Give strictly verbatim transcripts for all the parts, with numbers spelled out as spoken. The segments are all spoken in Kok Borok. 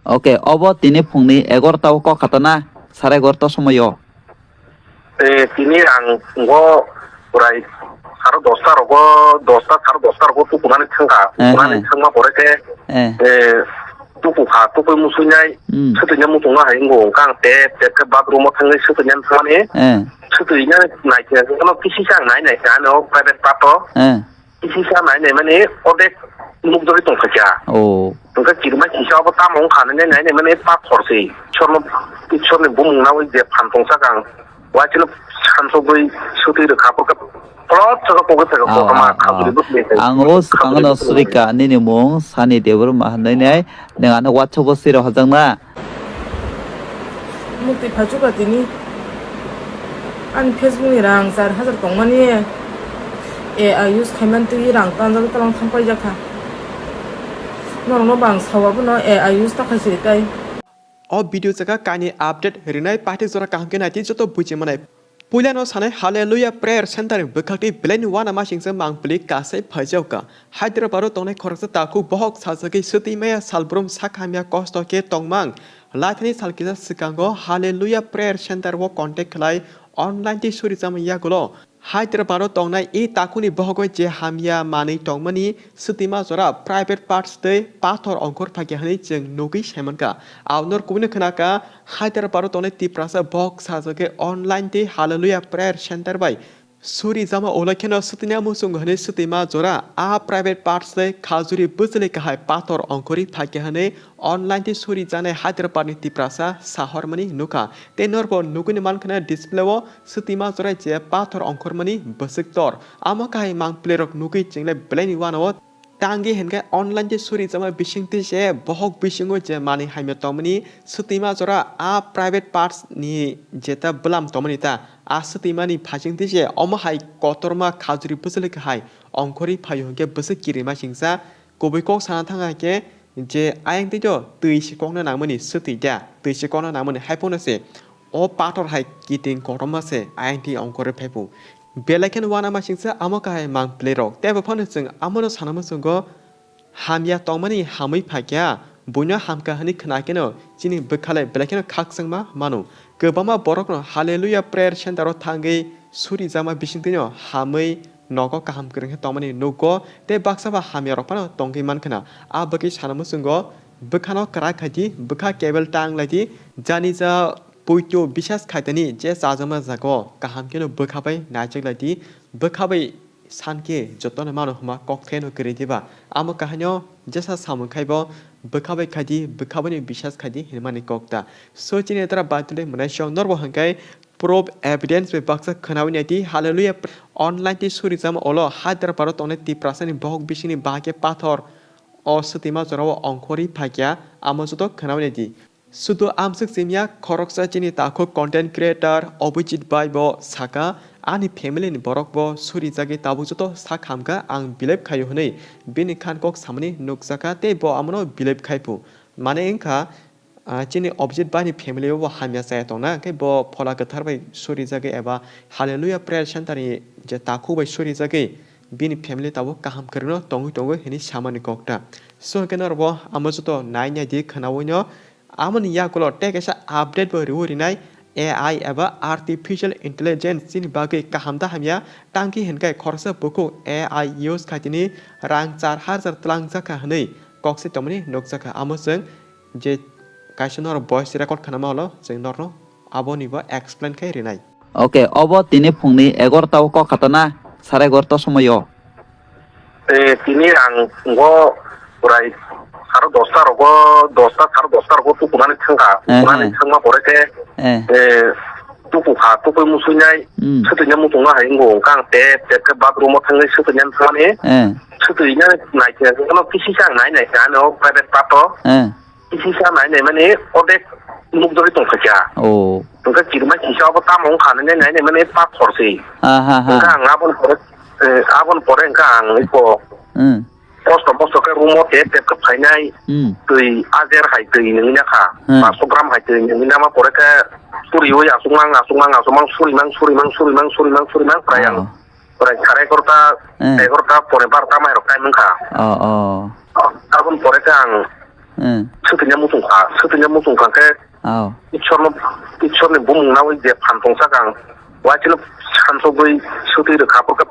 Okay, obo tini phungni egarota o kok khatana, sare egarota somoio. Eh, tini ang ngo prai saro dosta rogo, dosta, saro dosta rogo tukunani thangkha. Eh, tukunani eh. Thangma pore khe, eh. Eh, tukukha, tukui musuinai, hmm. Sutuina muchungma hai ngo, hwnkha ang tep, tep khe bathroom o thangwi sutuina thangmani. Eh. Sutuina naikhe, ano kisi sa ang nai nai kha, ano private part o. Eh. Kisi sa nai nai mani, odek nukjagwi tongkha kya. Oh. Hwnkha kirima kisa abo tamo wngkha nai nai nai mani, pathor se. Ishorno, Ishorni bumung nawi je phan tongsa kang. Waisino sansogwi sutwi rwkha, pokhe plot saka pokhe thaka, ah, kokma ah, khajuri ah. Bwsli thai. Ang o swkang no khajuri bwsli. Swrika nini mung Sani Debbarma hinwi nai, nwng ano WhatsApp o swi rw hajak na? Mukti phachuka tini. Ani Facebook ni rang char hajar tongmani. A I use khaiman twi rang tanjak talang thang paijak kha. Norokno bang sawa bono A I use ta khai siri tai. O video jaga kaini update rinai paithak jora kaham khe naitwi joto buji manai. Puilano sanai Hallelujah Prayer Center ni bwkhak tei belai ni uanamasingcha mangpili kasai phaijao ka. Hyderabad o tongnai khoroksa takhuk bohok sajagwi swtwi maya salbrum sak hamya kosto khe tongmang. Laithani sal kisa swkango Hallelujah Prayer Center o contact khlai online tei suri chamani yagulo. Hyderabad o tongnai e takhukni bohogwi je hamya manwi tongmani swtwima jora private parts tei pathor ongkhor phaikha hwnwi chwng nugwi saimankha. Aboni kubuni khwnakha Hyderabad o tongnai Tiprasa bohok sajagwi online tei Hallelujah Prayer Center bai suri jama ulo kheno swtwina muchungo hwnwi swtwima jora a private parts tei khajuri bwchwlwi kahai pathor ongkhorwi phaikha hwnwi online tei suri janai Hyderabad ni Tiprasa sahormani nukha. Tei norbo nugwini mankha display o swtwima jora je pathor ongkhormani bwswk tor. Amo kahai mangpilirok nugwi chwngle belaini uanao tangwi hinkhe online tei suri jama bisingtwi se bohok bisingo je manwi hamya tongmani swtwima jora a private parts ni jeta bwlam tongmani ta a swtwimani phaisingtwi se omo hai kotorma khajuri bwchwlwi kahai ongkhorwi phaio hinkhe bwswk kirima singsa. Kubui kok sana thang hai khe je ayang tei twi se kokna nangmani swtwi da, twi se kokna nangmani hai phano se o pathor hai kiting kotorma se ayang twi ongkhorwi phaibo. Belai kheno uanamasingcha amo kahai mangpilirok. Teibo phano chwng amono sana muchungo hamya tongmani hamwi phaikha, buino hamkha hwnwi khna kheno chini bwkhalai belai kheno khakchangma mano. Kwbangma borokno Hallelujah Prayer Center o thangwi suri jama bisingtwino hamwi nogo kaham kwrwng khe tongmani nukgo tei baksa ba hamyarok phano tongwi mankhna. A bagwi sana muchungo bwkhano kwrak khaidi, bwkha cable tang laidi, jani ja puitu bisas khaitani je chajakma jago kaham kheno bwkha bai naichak laidi, bwkha bai sankhe jotono mano hwnma kok theno kwrwi diba? Amo kahaino jesa samung khaibo bwkha bai khaidi, bwkha bai ni bisas khaidi hinmani kok ta. So chini tara batulwi mwnai song norbo hwnkhe proof evidence bai baksa khwnawi naidi. Hallelujah. Online tei suri jama olo Hyderabad o tongnai Tiprasa ni bohok bisingni bahai khe pathor o swtwima jorao ongkhorwi phaikha, amo joto khwnawi naidi. Sudu amswk simya khoroksa chini takhuk content creator Abhijit bai bo saka, ani family ni borok bo suri jagwi tabuk joto sak hamkha ang believe khaio hwnwi bini khan kok samani nukjakha tei bo amono believe khaipu. Mane wngkha, ah, chini Abhijit bai ni family o bo hamya chaya tongna, hwnkhe bo Phola Kwthar bai suri jagwi eba Hallelujah Prayer Center ni je takhuk bai suri jagwi bini family tabuk kaham kwrwngno tongwi tongwi hwnwi samani kok ta. So hwnkhe norok bo amo joto nai nai di khwnawi no. Amoni yagulo tei kaisa update bo riwi rinai A I eba artificial intelligence chini bagwi kaham da hamya, tangki hinkhe khoroksa bukhuk A I use khaitini rang char hajar twlangjakha hwnwi kok se tongmani nukjakha. Amo chwng je kaisa norok voice record khanama olo chwng norokno aboni bo explain khai rinai. Okay, obo tini phungni egarota o kok khatana, sare egarota somoio. Eh, tini ang ngo prai saro dosta rogo, dosta, saro dosta rogo tukunani thangkha. Eh, tukunani eh. Thangma pore khe, eh. Eh, tukukha, tukui musuinai, hmm. Sutuina muchungma hai ngo, hwnkha ang tep, tep khe bathroom o thangwi sutuina thangmani. Eh. Sutuina naikhe, ano kisi sa ang nai naikha, ano private part o. Eh. Isi sa nai nai mani odek nukjagwi tongkha kya. Oh. Hwnkhe kirima kisa abo tamo wngkha nai nai nai mani pathor se. Ha, ha, ha. Hwnkhe ang aboni pore, eh, aboni pore hwnkhe ang iko hmm. Kosto mosto khe room o tep tep khe phainai. Hmm. Twi ajer hai twi nungwi nakha. Hmm. Paanch gram hai twi nungwi nama pore khe suriwi asukmang, asukmang, asukmang, surimang, surimang, surimang, surimang, surimang, prai ang. Oh. Prai sare egarota, eh. Egarota pore barota mai rok time wngkha. Oh, oh. Aboni pore khe ang Hmm. Swtwini muchung kha, swtwini muchung kha khe Aw. Ishorno, Ishorni bumung nawi je phan tong sakang, waisino sansogwi swtwi rwkha, phurkhe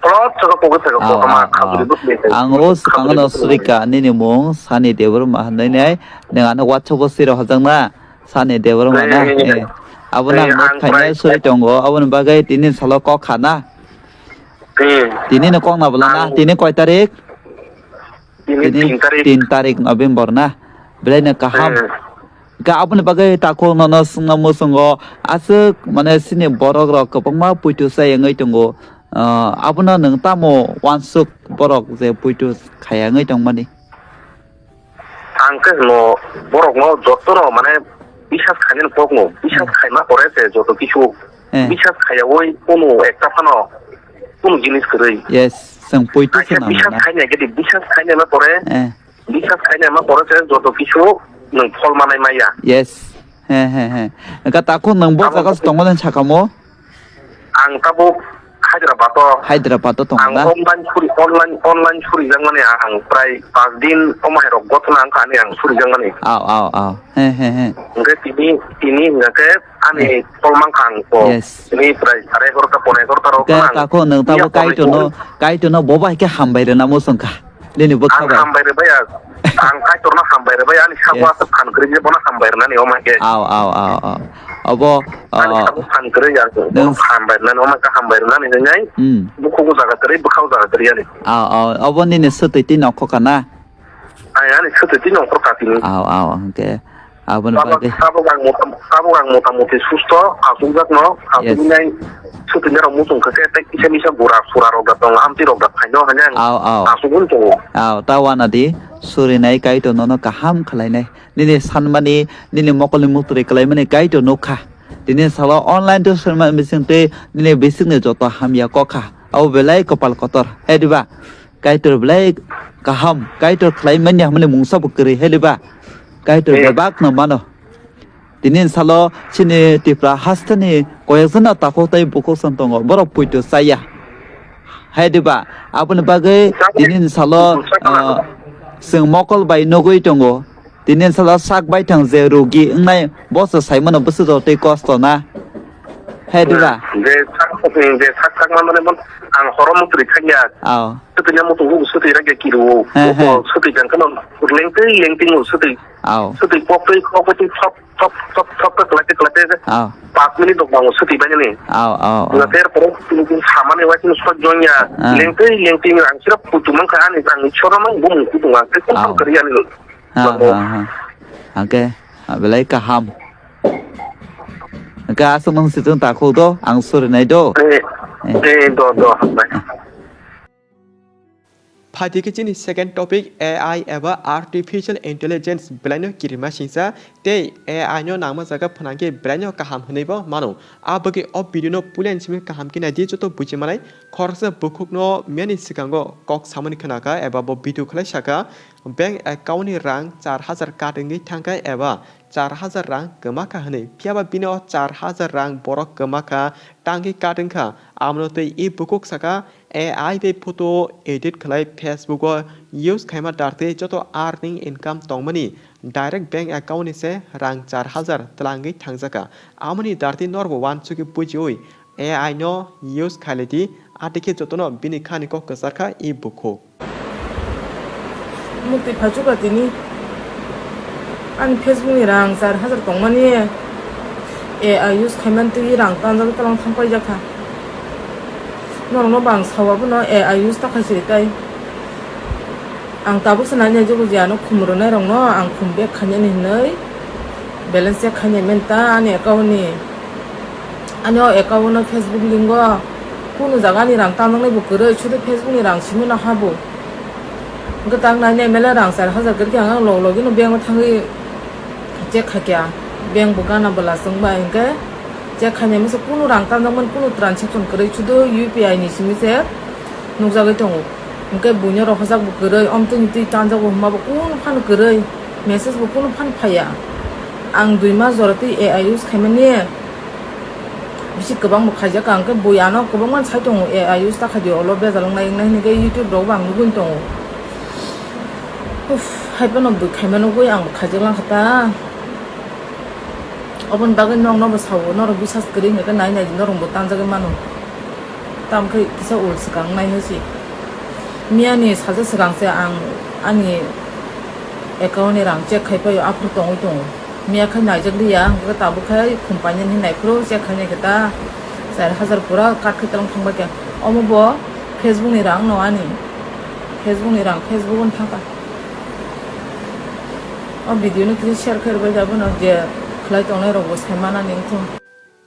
plot saka pogwi phaikha, Aw, kotorma aw, aw. Khajuri bwsli. Ang o swkangno Khajuri bwsli. Srika nini mung Sani Debbarma hwnwi nai, nwng ano WhatsApp-o siro hajak na, Sani Debbarma na, Eh, eh. Abo eh, nang ang khaina prai suri tongo, aboni bagwi tini salo kok kha na. Eh. Tini no kok na bwla na, Ang tini koi tarik? Tini Tini tin tarik. Tin tarik November na, belai no kaham. Eh. Ga aboni bagwi takhuk nono swngna muchungo, aswk mane chini borok rok kwbangma puitu chai wngwi tongo. Ah, abono nwng tamo uansuk borok je puitu khaya wngwi tongmani? Ang khe hwno borokno jotono mane bisas khainani kokno, bisas Hmm. khaima pore se joto kisu Eh. bisas khaiyaui kunu ekta phano kunu jinis kwrwi. Yes, chwng puitu Kaisa swnam bisas na. khainai gede, bisas khainai ma pore, Eh. bisas khainai ma pore se joto kisu nwng phol manai maya. Yes. He, he, he. Ka takhuk nwng bo Abo jaga se tongo nang sakamo? Ang tabuk Hyderabad o. Hyderabad o tongo Ang na? online suri, online, online suri jakmani ang prai pas din omo hai rok gothona ang kani ang suri jakmani. Aw, aw, aw. He, he, he. Hingke tini, tini hingke ani He. Kolmang kang ko. Yes. Tini prai sare egarota pone egarota rok Ka, nang. Kako nwng tabo Iya, Kaitorno, pone Kaitorno boba hai khe hambai rwna muchung kha. Nini bwkha Ang bai. Hambai rwbaya. Ang Kaitorno hambai rwbaya. Ani sago Yes. aswk phan kwrwi je bono hambai rwnani omo hai khe. Aw, aw, aw, aw. Obo, Ani ah, sago phan kwrwi ya. Bono nwng hambai rwnani omo hai khe hambai rwnani hinwi. Hmm. Bukhugo jaga kwrwi, bwkhao jaga kwrwi ani. Aw, aw. Obo nini swtwi twi nokho kana? Ai, ani swtwi twi nokho ka tini. Aw, aw, hwnkhe. Aboni Tabuk, bagwi. tabuk ang mota, tabuk ang motamuti susto, asukjakno, Yes. asuknai, sutinai rok muchung khe, tei kisa misa bura, sura rok da tongo, amtwi rok da phaino, hanya ang Aw, aw. asugwi tongo. Aw, ta wana di, surinai Kaitor nono kaham khlainai. Nini sanmani, nini mokolni muktwi khlaimani Kaitor nukha. Tini salo online to swnma bising tei nini bisingni joto hamya kokha. Abo belai kopal kotor. Hai diba? Kaitor belai kaham, Kaitor khlai manya hwnmani mungsa bo kwrwi, heliba? Kaitor Eh. bebak no mano. Tini salo chini Tripura hasteni koyekjona takhuk tei bukhuk song tongo, borok puito chaya. Hai diba? Aboni bagwi Chaya. tini salo, Chaya. ah, chwng mokol bai nugwi tongo. Tini salo sak baithang je rugi wngnai, boso saimano bwswk rok tei kosto na. Hai diba? Je sak, je sak sak manmani bon ang horo mukri thangya. Aw. Swtwi na mutung swtwi rage kiru. He, he. Swtwi jang kano lengtwi lengtwi no swtwi. Aw. Swtwi koktwi koktwi thop thop thop thop thop kwlai kwlai. Aw. Pas minute dok bango swtwi bani ni. Aw, aw, aw. Na ter poro samani wai tini sot jonya. Ah. Lengtwi lengtwi ang sira putu mangkha ani ang chora mang bumung putu ang. Aw. Kari ani. Ha, Babu. ha, ha. Hake, belai kaham. Hake, aswk nung situng takhuk do, ang surinai do. Eh, Eh. eh, do, do, hambai. Phaidi khe chini second topic, A I eba artificial intelligence belaino kirima singsa, tei A I no nangma jaga phnangkhe belaino kaham hwnwibo mano. A bagwi o video no puila ni simi kaham khe naidi, joto buji manai. Khoroksa bukhukno miyani swkango kok samani khnakha eba bo video khlai sakha, bank account ni rang char hajar kat wngwi thangkha eba char hajar rang kwmakha hwnwi. Phiyaba bini o char hajar rang borok kwmakha, tangwi kat wngkha. Amno twi i bukhuk sakha, A I bai photo edit khlai Facebook o use khaima dartwi joto earning income tongmani direct bank account ni se rang char hajar twlangwi thangjakha. Amoni dartwi norbo uansugwi bujiui A I no use khailai di, atwi khe jotono bini khani kok kwchar kha i bukhuk. Mukti phaichukha tini. Ani Facebook ni rang char hajar tongmani A I use khaimani twi rang tanjak tlang thang paijak kha. Norokno bang sao abono A I use ta khaisiri tai. Ang tabuk se nai nai jogo je ano khum rwnai rokno ang khum back khainani hinwi balance check khainai menta ani account ni. Ani o account no Facebook link o kunu jaga ni rang tanjaknai bo kwrwi, sudu Facebook ni rang simi no ha bo. Hwnkhe tak nai nai mele rang char hajar kwrwi khe ang log logino bank o thangwi check khaikha. Bank bo gana bwla chwng bai hwnkhe check khainai masa kunu rang tanjakmani kunu transaction kwrwi, sudu U P I ni simi se nukjagwi tongo. Hwnkhe buino rohorjak bo kwrwi, omtwini twi tanjago hwnma bo kunu phano kwrwi, message bo kunu phano phaiya. Ang dui mas jora twi A I use khaimani bisi kwbang bo khaijak, ang khe bui ano kwbangma sai tongo, A I use ta khaidi olo bejal wngnai wngnai hinwi khe YouTube rogo bo ang nugwi tongo. Uff, Khaipano bui khaima nugwi ang khaijak langkha ta. Oboni bagwi nokno bo sao, norok bisas kwrwi hwnkhe nai nai di, norok bo tanjagwi mano. Tamkhe kisa ul swkang nai hai se. Miyani saja swkang se ang ani account ni rang check khai paio, aphuru tongwi tongo. Miya khai naijak liya, hwnkhe tabuk khai company ni hinwi naiphuru check khai naikhe ta, char hajar pura cut khai tong thangbai khe. Omo bo Facebook ni rang no ani. Facebook ni rang, Facebook ni thangkha. O video no kisa share khairbai da, bono je khlai tongnai rok bo sai mana ni wngthung.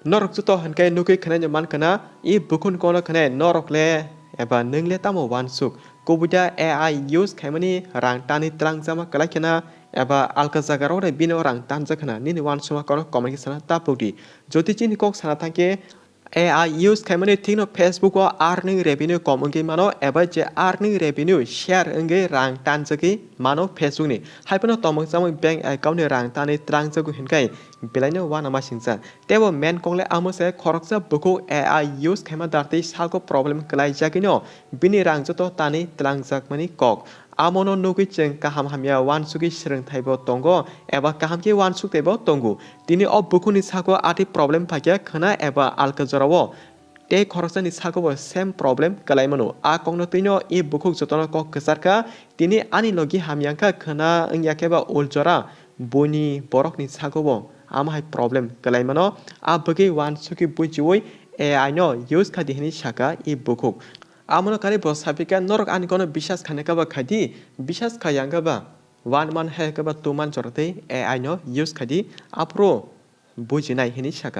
Norok joto hwnkhe nugwi khwnai no mankha na, i bukhun kono khwnai norok le eba nwng le tamo uansuk? Kubui da A I use khaimani rang tanwi twlangjakma kwlai khna eba alka jaga rok de bino rang tanjak khna, nini uansukma kono comment khe sana ta pokdi. Jodi chini kok sana thangkhe A I use khaimani thikno Facebook o earning revenue kom wngwi mano eba je earning revenue share wngwi rang tanjagwi mano Facebook ni. Haiphano tomok chamwi bank account ni rang tanwi twlangjagwi hwnkhe belaino uanama singjak. Teibo main kok le amo se khoroksa bukhuk A I use khaima dartwi salko problem kwlaijagwino bini rang joto tanwi twlangjakmani kok. Amono nugwi chwng kaham hamya uansugwi swrwngthaibo tongo eba kaham khe uansuk teibo tongo. Tini o bukhukni sako atwi problem phaikha khwna eba alka jorao tei khoroksani sakobo same problem kwlai mano. A kokno twino i bukhuk jotono kok kwcharkha, tini ani logi hamya wngkha khwna wngya khe ba ul jora buini borokni sakobo amo hai problem kwlai mano. A bagwi uansugwi bujiwi A I no use kha di hwnwi saka i bukhuk. Amono karwi bo sapikha, norok ani kono bisas khaina khe ba khai di, bisas khaiya wngkha ba one month hai khe ba two month jora tei A I no use khai di, aphuru bujinai hwnwi saka.